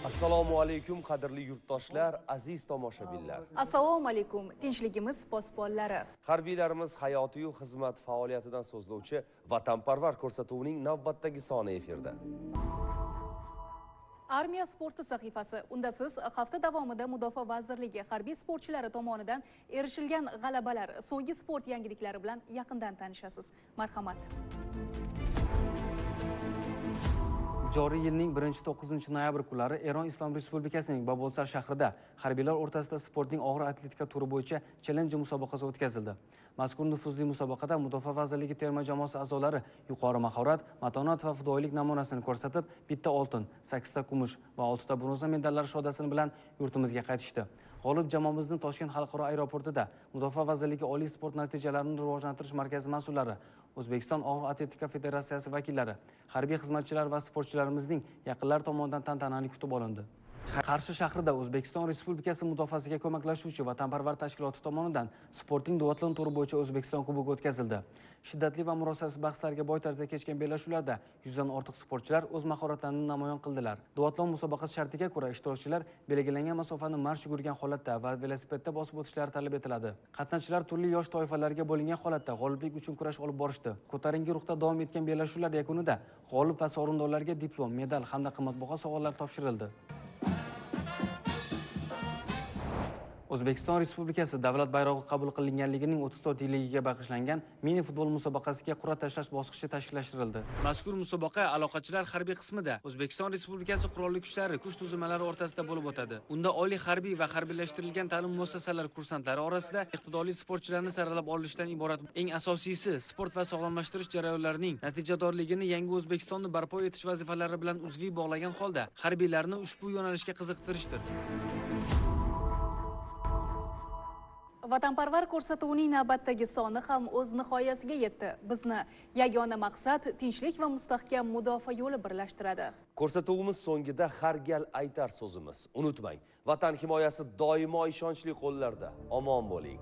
Assalomu alaykum qadrli yurtdoshlar, aziz tomoshabinlar. Assalomu alaykum, tinchligimiz posbonlari. Harbiylarimiz hayotiyu xizmat faoliyatidan so'zlovchi Vatanparvar ko'rsatuvining navbatdagi soni efirda. Armiya sporti sahifasi. Unda siz hafta davomida Mudofaa vazirligi harbiy sportchilari tomonidan erishilgan g'alabalar, so'nggi sport yangiliklari bilan yaqindan tanishasiz. Marhamat. Joriy yilning 1-9 noyabr kunlari Eron Islom Respublikasining Bobolsar shahrida harbiylar o'rtasida sportning og'ir atletika turi bo'yicha challenge musobaqasi o'tkazildi. Mazkur nufuzli musobaqada Mudofaa vazirligi terma jamoasi a'zolari yuqori mahorat, matonat va fidoyilik namunasini ko'rsatib, bitta oltin, 8 ta kumush va 6 ta bronza medallar shodasini bilan yurtimizga qaytishdi. G'olib jamoamizni Toshkent xalqaro aeroportida Mudofaa vazirligi Oliy sport natijalarini rivojlantirish markazi mas'ullari, O'zbekiston Og'ir atletika federatsiyasi vakillari, harbiy xizmatchilar va sportchilarimizning yaqinlari tomonidan tantanali kutib olindi. Qarshi shahrida O'zbekiston Respublikasi mudofaasiga ko'maklashuvchi Vatanparvar tashkiloti tomonidan sportning duatlon turi bo'yicha O'zbekiston kubogi o'tkazildi. Shiddatli va murosasiz bahslarga boy tarzda kechgan bellashuvlarda 100 dan ortiq sportchilar o'z mahoratlarini namoyon qildilar. Duatlon musobaqasi shartiga ko'ra ishtirokchilar belgilangan masofani marsh yugurgan holatda va velosipedda bosib o'tishlari talab etiladi. Qatnashchilar turli yosh toifalariga bo'lingan holatda g'oliblik uchun kurash olib borishdi. Ko'tarinki ruhda davom etgan bellashuvlar yakunida g'olib va sovrindorlarga diplom, medal hamda qimmatbaho sovg'alar topshirildi. O'zbekiston Respublikasi davlat bayrog'i qabul qilinganligining 34 yilligiga bag'ishlangan mini futbol musobaqasiga qur'a tashlash bosqichi tashkillashtirildi. Mazkur musobaqa aloqachilar harbiy qismida O'zbekiston Respublikasi Qurolli Kuchlari kuch tuzilmalari o'rtasida bo'lib o'tadi. Unda oliy harbiy va harbiylashtirilgan ta'lim muassasalari kursantlari orasida iqtidorli sportchilarni saralab olishdan iborat. Eng asosiysi, sport va sog'lomlashtirish jarayonlarining natijadorligini yangi O'zbekistonni barpo etish vazifalari bilan uzviy bog'lagan holda harbiylarni ushbu yo'nalishga qiziqtirishdir. Vatanparvar ko'rsatuvining navbatdagi soni ham o'z nihoyasiga yetdi. Bizni yagona maqsad tinchlik va mustahkam mudofaa yo'li birlashtiradi. Ko'rsatuvimiz so'ngida har gal aytar so'zimiz. Unutmang, vatan himoyasi doimo ishonchli qo'llarda. Omon bo'ling.